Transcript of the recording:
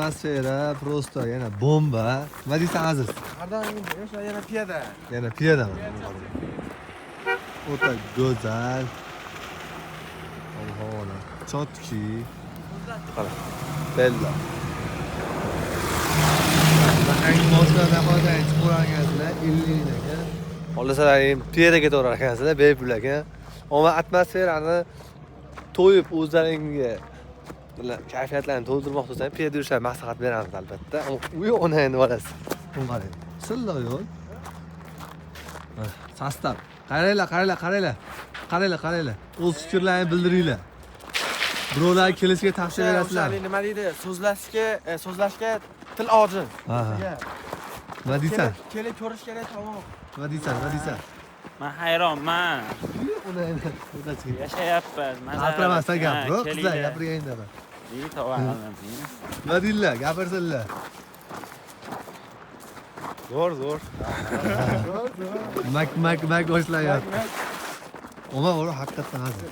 Atmosfera просто yana bomba. Nima deysan, Aziz? Har doim o'sha yana piyoda. Yana piyodaman. O'ta go'zal. Ob-havolar чёткий. Qara. Bella. Bunaqangi mashinalardan xohlasang chiqaverar ekansizlar, 50 ming ekan. Xohlasalar piyoda ketaverar ekansizlar, bepul ekan. Ammo atmosferani to'yib o'zlaringga bular kayfiyatlarni to'ldirmoqchi bo'lsang, piyoda yurishlarni maslahat beramiz albatta. Uy onangni bolasi. Buni qarang. Silliq yo'l. Состав. Qaranglar, qaranglar, qaranglar. Qaranglar, qaranglar. O'z fikrlaringni bildiringlar. Birovlar kelishiga tavsiya berasizlar. O'sha nima deydi? So'zlashga, so'zlashga til ojiz. Ha, ha. Nima deysan? Kelib ko'rish kerak tamom. Nima deysan? Nima deysan? Man hayronman. Onangni o'rtachiga. Yashayapmiz. Maza Gapiramasdan qilib. gapir, Ha, qizlar kelinglar. gapirganda. Iyi, tavba qildim. Nima deydilar? Gapirsinlar. Zo'r, zo'r. Mak mak mak boshlayapti. Omar, haqiqatdan hazil.